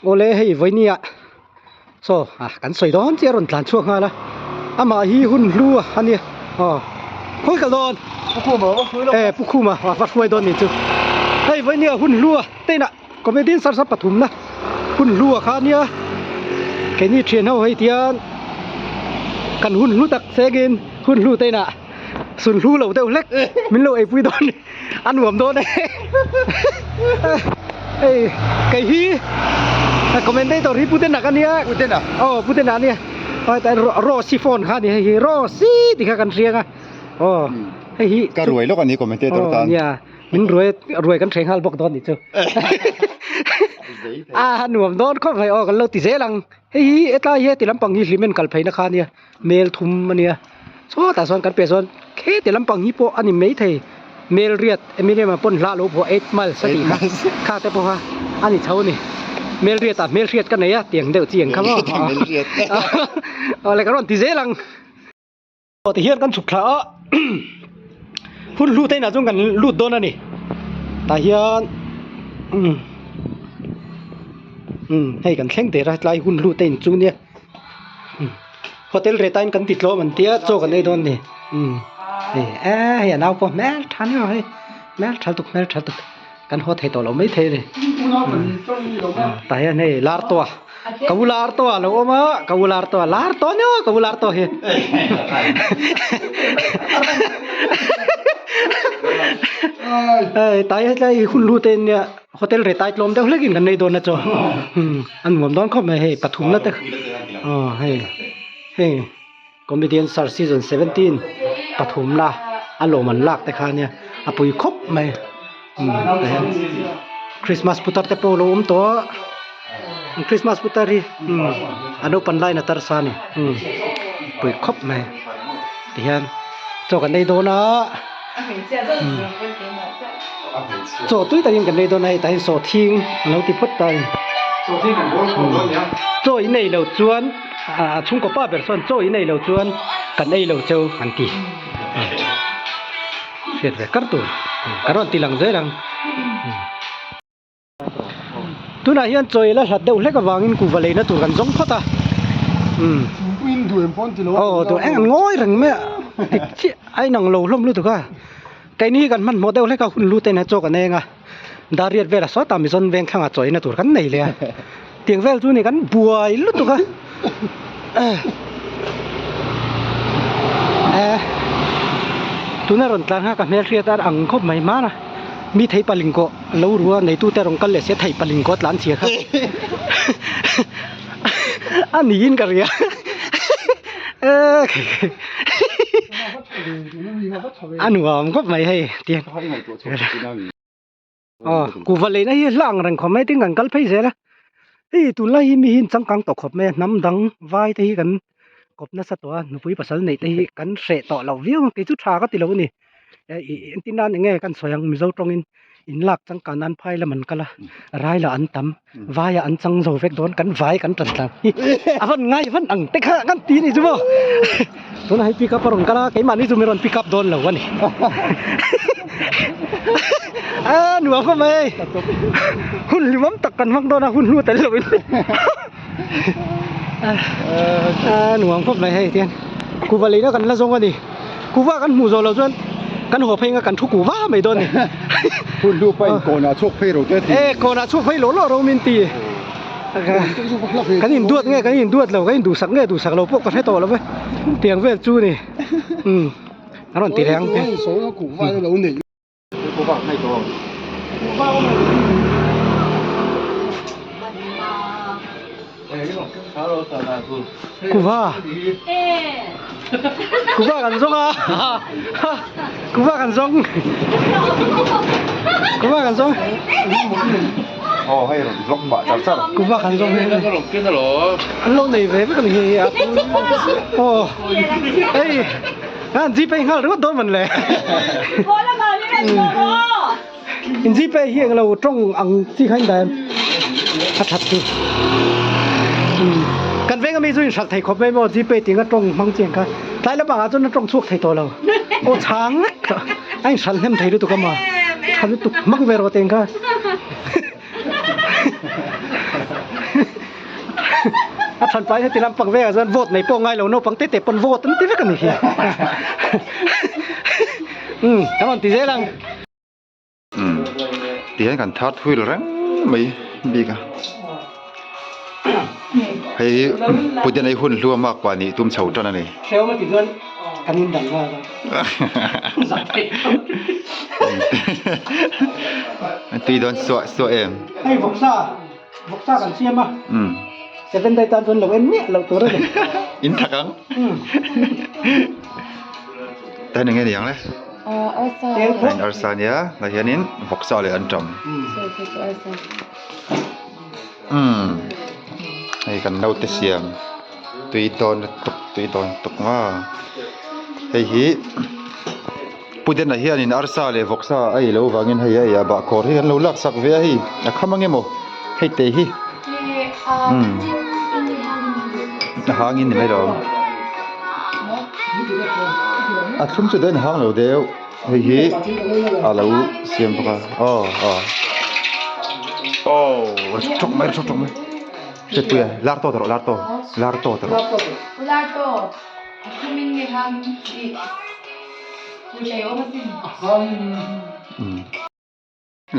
Awle hei vawinia saw ah kan sawi dawn chiah a rawn tlan chhuak nghal a amah hi hun hlu a nia aw khawi kal dawn e pu khuma a va hruai dawn nih chu hei vawinia hun hlu a teinah comedian search a pathumna hun hlu a kha nia keini thian ho hei tian kan hun hlu tak sengin hun hlu teinah sun hlu lo deuh hlek min lo eipui dawn ni. A nuam dawn e hei kei hi commentator hi Pu Tenak a nia Pu Tenak aw Pu Tenak a nia Rosy phone kha a ni hei hi Rosy tih kha kan hriang a aw hei hi ka ruai lawk a ni commentator tan nia min ruai ruai kan hreh nghal bawk dawn nih chu a nuam dawn khawp mai aw kan lo ti zel ang hei hi hetlai hi heti lampang hi hlimen kal pheina kha a nia Mel thum a nia chhuatah sawn kan piah sawn kheti lampang hi pawh a ni maithei mel riat Eminem ah pawn hla lo pawh eight miles a tih kha kha te pawh kha a ni chho a ni mel riat ah hmel hriat ka nei a tiang deuh chi ang kha maw aw le ka rawn ti zel ang aw tihian kan chhuk thla a hun hlu te inah chuan kan lut dawn a ni tah hian umm umm hei kan thleng der a tlai hun hlu te in chu nia. Hotel rate ah kan ti tlawm an tia chaw kan ei dawn ni umm hei eh hei a nau pawh hmel tha nia hei hmel tha lutuk hmel tha lutuk kan haw thei tawh lo mai thei a ni tah hian hei lar tawh a ka u lar tawh a lo awm a ka u lar tawh a lar tawh nia ka u lar tawh hi hei tah hian tlai hun lut te nia. Hotel rate ai tlawm deuh hlekin kan nei dawn a chaw a nuam dawn khawp mai hei pathumna te aw hei hei comedian search season 17 pathumna a lawm an lak te kha ania a pui khawp mai tah hian christmas putar te pawh a lo awm tawh a christmas putar hi a naupan laiin a tar sa a ni pui khawp mai tihian chaw kan ei dawn a. Chaw tui takin kan lei dawn a hei tah hian sawhthing a lo ti phawt ta a ni. Chaw in ei loh chuan a chhungkaw pa ber sawn chaw in ei loh chuan kan ei lo cheu an ti. Hriat ve kar tur ka rawn ti lang zel ang. Tunah hian chaw la hlat deuh hlek avangin kuhva leina tur kan zawng phawt a umm aw duh eng an ngawi reng mai a dik chiah a inang lo hlawm lutuk a keini hi kan hmanhmawh deuh hlek a hun lut en a chaw kan eng a dariat velah sawtah mizawn veng thlangah chaw eina tur kan nei leh a tiang vel chu ni kan buai lutuk a eh tuna rawn tlan kha ka hmelhriat a ang khawp mai hman a mi thei paling kawh lo rua neitute rawn kal leh sia thei paling kawh tlan chhia kha a niin ka ria a nuam khawp mai hei tiang. Aw kuhva leina hi hla ang reng khawp mai tin kan kal phei zel a hei tunlai hi mi hi an changkang tawh khawp mai a hnam dang vai te hi kan kawp nasa tawh a nupui pasal neih te hi kan hreh tawh loh viau ang kei chu tha ka ti lo a ni ih entir nan eng nge kan sawi ang mizo tawngin in lak changkan nan phai lam an kal a rai lah an tam vai ah an chang zo vek dawn kan vai kan tan tlang hi a van ngai van ang te kha kan ti ni chu maw tunah hei pick up a rawn kal a keimahni chu min rawn pick up dawn lo a ni a nuam khawp mai hei hun hlimawm tak kan hmang dawn a hun hnu tel lovin a nuam khawp mai hei tihian kuhva leina kan la zawng a ni. Kuhva kan hmuh zawh loh chuan kan haw phei anga kan thu kuhva mai dawn a ni. Hun hnu pawh in kawnah chhuak phei ro te a ti. E kawnah chhuak phei lo lo ro min ti. Kan in duat nge kan in duat lo kan in duhsak nge duhsak lo pawh ka hre tawh lo ve. Tiang vel chu ni. Umm a rawn ti reng. Kuhva Kuhva kan zawng a Kuhva kan zawng Kuhva kan zawng Kuhva kan zawng an lo nei ve vek a ni hei a aw hei an gpay nghal ringawt dawn man le in gpay hi englo tawng ang chi kha in dah em a that chu kan veng ami chu in hralh thei khawp mai maw gpay tih anga tawng hmang chiang kha tlai lampang ah chuan a tawng chhuak thei tawh lo aw chhang vek tawh a in hralh hnem thei lutuk a maw tha lutuk hmang ve rawh teng kha. Ka than pai heti lampang vekah chuan vote nei pawh ngai lo naupang te te pawn vote an ti vek a ni hi. Umm kan rawn ti zel ang. Umm tihian kan third wheel reng mai bik a. Hei hi Puten ei hun hlua mak pah nih tum chho tan a ni. Hrehawm a tih chuan kan indang nghal a. Tui dawn suah suah em. Hei vawksa vawksa kan siam a. Seven day tan chuan lo en miah loh tur a ni. In thak ang. Tan enge ni ang le? Arsa. Arsa nia, tah hianin vawksa leh anṭam. Umm hei kan naute siam tui dawn lutuk tui dawn lutuk nga hei hi Pu Dena hianin arsa leh vawksa a ei loh vangin hei a ei a bahkhawr hi kan lo lak sak ve a hei a kham ang emaw hei te hi umm a hangin ni mai lo a thlum chu dawn hang lo deuh hei hi a lo siam bawk a aw aw aw chhawk mai chhawk chhawk mai hriatpuia lar tawh ta rawh lar tawh lar tawh ta rawh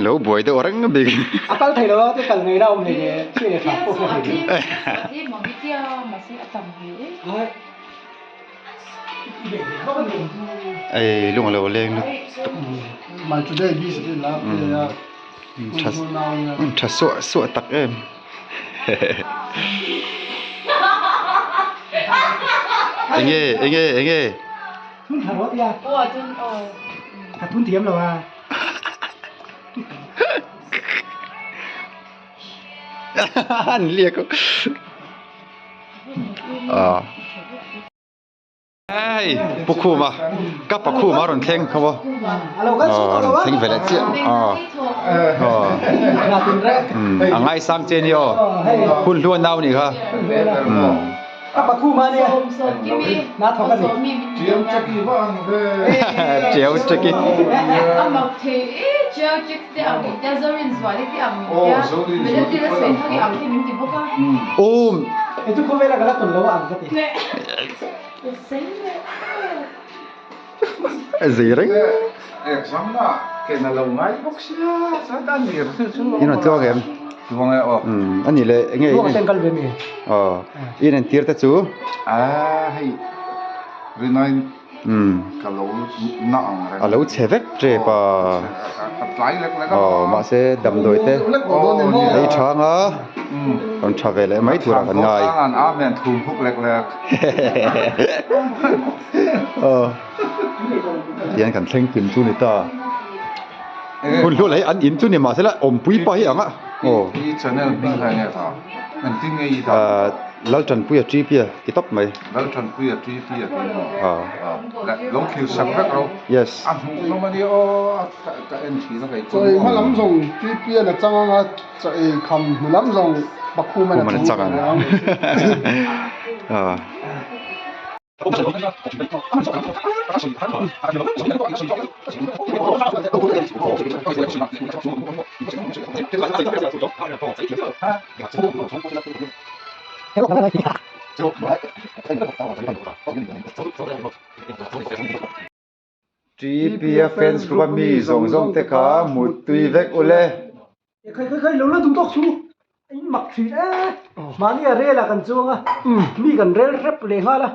lo buai deuh reng bik a kal thei lo a te kal ngei na awm hlei leh chhi leh tha pawh hre thei lo. Ei lung a lo leng lutuk tha tha suah suah tak em enge enge enge an liak ah hei pu khuma ka pa khuma a rawn thleng kha maw aw a rawn thleng ve leh chiah aw aw umm a ngaisang che nia aw hun hluan nau nih kha umm chiau cheki um zei reng in rawn tluang em umm a nih leh enge aw in entir te chu a lo chhe vek tep a aw mahse damdawi te ei chhang a rawn tha ve leh mai turah kan ngai aw tihian kan thleng kim chu ni ta hun hluah leh an in chu ni mahse la awmpui pa hi ang a aw ah Laltanpuia Ṭipia ti tawp mai. Laltanpuia Ṭipia tih maw? Aw. Lo thlir sak vek ro. Yes. A hmuh hlawm a nia aw ka en thin a kei chu. Chaw ei hma lam zawng Ṭipian a chang ang a, chaw ei kham hnu lam zawng Pakhuman a chang ang. Aw. TPF fans group a mi zawng zawng te kha muttui vek ule. Khai khai khai lo la duh tawk chu a in mak thin e mahni a rel a kan chuang a mi kan rel rep leh nghal a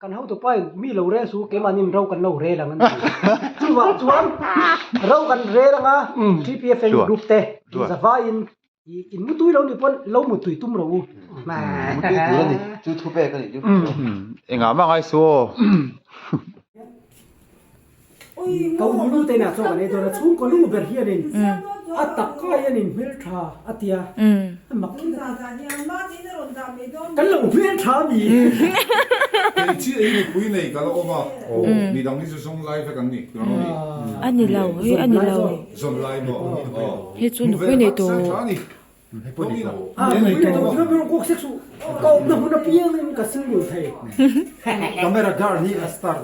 kan hotu pa in mi lo rel su keimahni in ro kan lo rel ang an ti chuvang chuan ro kan rel ang a TPF fans group te zavaiin in mutui lo ni pawn lo mutui tum ro u mutui tur a ni chu thu pek a nih chu engah mah ngai su aw. Ko lu te ina chaw kan ei dawn a chhungkaw lu ber hianin a takka hianin hmeltha a tia a mak khi kan lo hmeltha a mi. Kei chiah hi mipui nei ka la awm a, midang hi chu zawng lai vek an ni A ni lo, hei a ni lo. Zawn lai maw? Hei chu nupui nei tawh.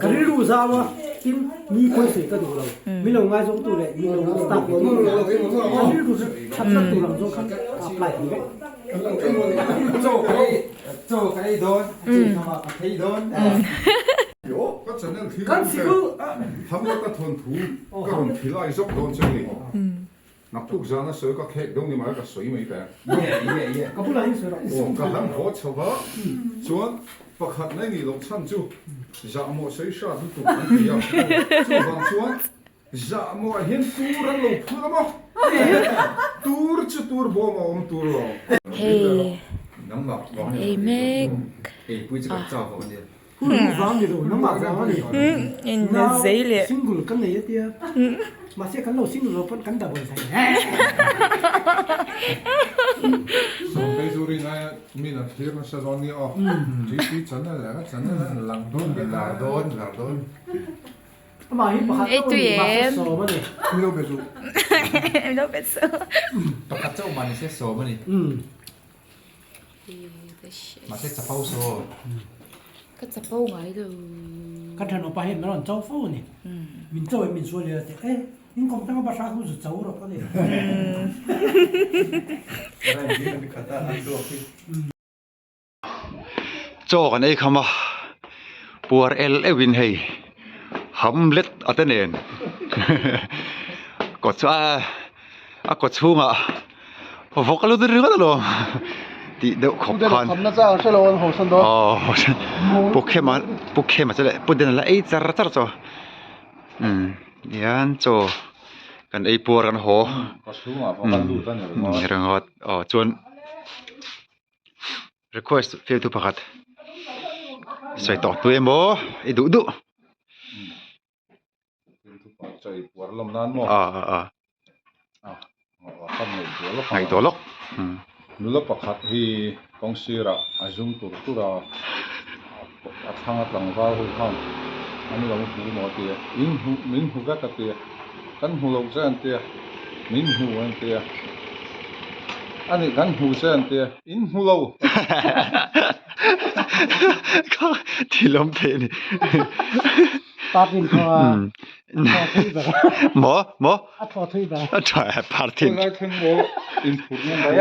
Ka rilru zau a tin mi pawisa ka duh lo mi lo ngaizawng tu leh mi lo star ve tu ka rilru that that tur ang zawng khan ka apply thei vek. Ka channel thil Hamlet a thawnthu ka rawn thilai zawk dawn che ni. Naktuk zana sawi ka khek deuh ni mai ka sawi mai ta. Aw ka han haw chho va chuan pakhat mai nih loh chhan chu zahmawh sawi hrat lutuk an ti a, chuvang chuan zahmawh ah hian tur an lo phur a maw? Tur chu tur bawm a awm tur lo. Hei ei mek a. Ei tui em? Ka chapo ngai lo. Kan thenawm pa hian min rawn cho fo a ni. Min cho in min sual leh a ti e, in kawm tanga bahra khu zu cho rawh a ni. Chaw kan ei kham a, puar el euh in hei hamlet a te nen kawt chu a a kaw chhungah vawk a lut ringawt alawm tih deuh khawp khan aw pu khema pu khema chu leh pu den a la ei char char chaw umm tihian chaw kan ei puar kan haw umm ringawt aw chuan. Request field thu pakhat sawi tawh tu emaw i duh duh a a a ngaihtuah lawk nula pakhat hi kawng sirah a zum tur tur a a thlang a tlangval ho khan an lo hmu maw a ti a in hmu min hmu vek a ti a kan hmu lo che an ti a min hmu an ti a a nih kan hmu che an ti a in hmu lo kha thil awm thei a ni Partin thaw a thaw thui ber maw maw a thaw thui ber a tha partin lai thleng maw in phur na mai a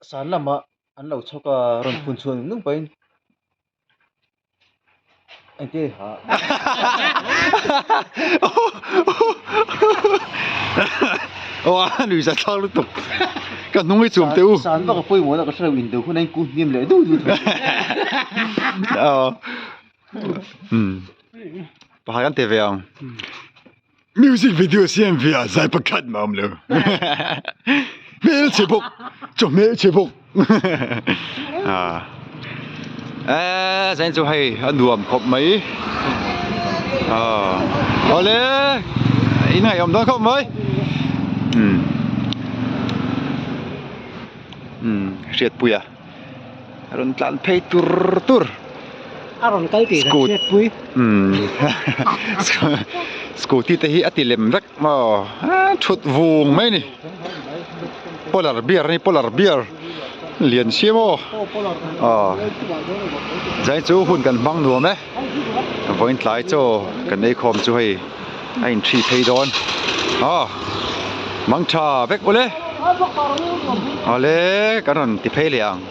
San lamah an lo chhawk a rawn phun chhuah nung nung pahin engti ha aw a lui za thlak lutuk ka hnung hi chum teh u san vak a pawimawh na ka hrelo in do hun a in kun hniam leh duh duh thei aw um pakhat kan ti ve ang Music video siam ve ah zai pakhat mah a awm lo. Hmelchhe bawk, chawhmeh chhe bawk. Eee zain chu hei a nuam khawp mai. Awle in ngaihawm dawn khawp mai. Umm hriatpui a. A rawn tlan phei tur tur. A rawn kal tih kan hriatpui. Scooty te hi a ti lem vek maw thut vung mai a ni. Polar bear a ni polar bear lian si maw. Aw zai chu hun kan hmang nuam e. Vawiin tlai chaw kan ei khawm chu hei a in thi phei dawn. Aw mangtha vek ule. Awle kan rawn ti phei leh ang.